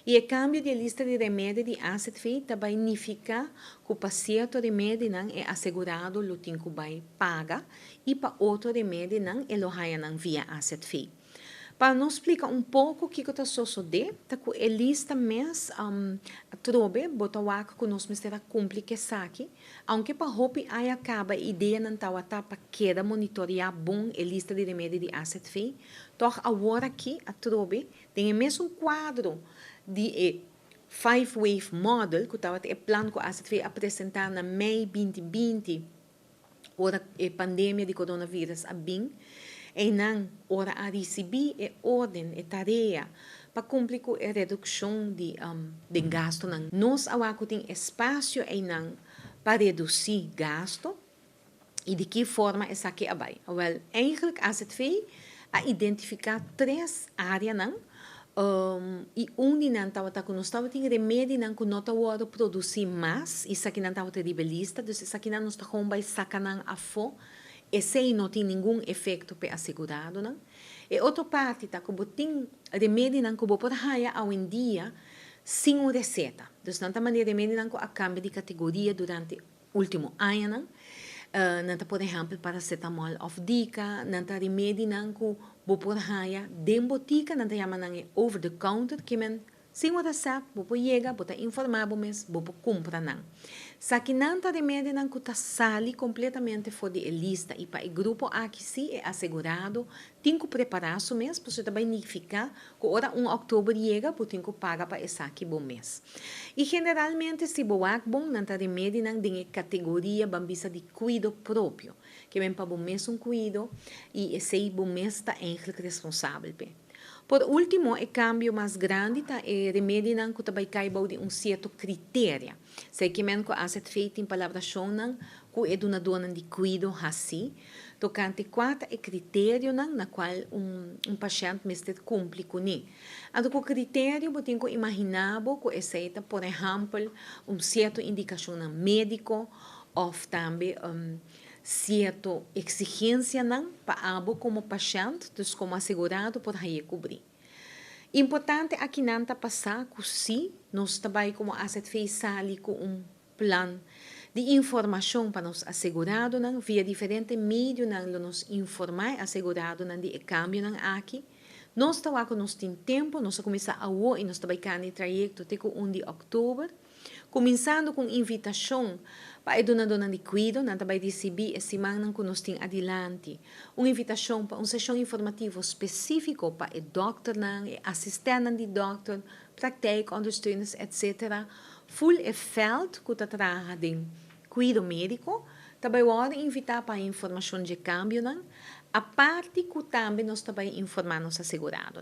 I e kambio di lista di remedi di AZV tambe nifiká ku pa sierto remedinan e asegurado lo tin ku bai paga i pa otro remedinan e lo haña nan via AZV. Pa nos splika un poko kiko ta sosodé, ta ku e lista mes atrobe bo ta wak ku nos mester a kumpli ku esaki, aunke pa hopi aña kaba e ideanan tabata pa keda monitoriá bon e lista di remedi di AZV, tòg awor aki atrobe den e mesun kuadro di e Five Wave Model, ku tabata e plan ku AZV a presentá na mei 2020, ora e pandemia di coronavirus a bin, einan ora a risibí e órden, e tarea, pa kumpli ku e redukshon di gastunan. Nos a wak ku tin espasio einan pa redusí gastu i di ki forma esaki a bai. Wel, eigenlijk AZV a identifiká tres áreanan i un di nan tabata ku nos tabatin remedinan ku no ta wòrdu produsí mas, esakinan tabata riba e lista, dus esakinan nos ta gewoon bai saka nan afó. Esei no tin ningun efekto pa e aseguradonan. E otro parti ta ku bo tin remedinan ku bo por haña awendia sin un reseta. Dus nan ta manera remedinan ku a kambia di kategoria durante último añanan. Nan ta por ehèmpel paracetamol òf dika, nan ta remedinan ku bo por haña den botika, nan ta yama nan e over the counter, ke men sin un resèpt bo por yega, bo ta informá bo mes, bo por kumpra nan. Esakinan ta remedinan ku ta sali kompletamente for di e lista i pa e grupo aki si e asegurado tin ku prepará su mes, pasobra ta bai nifiká ku ora 1 òktober yega bo tin ku paga pa esaki bo mes. I generalmente si bo wak bon nan ta remedinan den e kategoria ban bisa di kuido propio, ke men pa bo mes un kuido i esei bo mes ta eigenlijk responsabel p'e. Por último, e kambio mas grandi ta e remedinan ku ta bai kai bou di un sierto kriteria. Esei ke men ku AZV tin palabrashonnan ku e dunadónan di kuido hasi tokante kua ta e kriterionan na kual un pashènt mester kumpli kuné. Anto ku kriterio bo tin ku imaginá bo ku esei ta por ehèmpel un sierto indikashonnan médiko òf tambe sierto eksigensianan pa abo komo pashènt, dus komo asegurado por hañ'é kubrí. Importante akinan ta pasá ku si nos ta bai komo AZV sali ku un plan di informashon pa nos aseguradonan via diferente medionan lo nos informá e aseguradonan di e kambionan aki. Nos ta wak ku nos tin tempu, nos a kuminsá awo i nos ta bai kanda e trayekto te ku 1 di òktober. Kuminsando ku un invitashon pa e dunadónan di kuido, nan ta bai risibí e simannan ku nos tin adilanti un invitashon pa un seshon informativo spesífiko pa e dòkternan, e asistèntnan di dòkter, praktijkondersteuners, etc. Ful e vèlt ku ta traha den kuido médiko ta bai wòrdu invitá pa haña informashon dje kambionan, aparte ku tambe nos ta bai informá nos aseguradonan.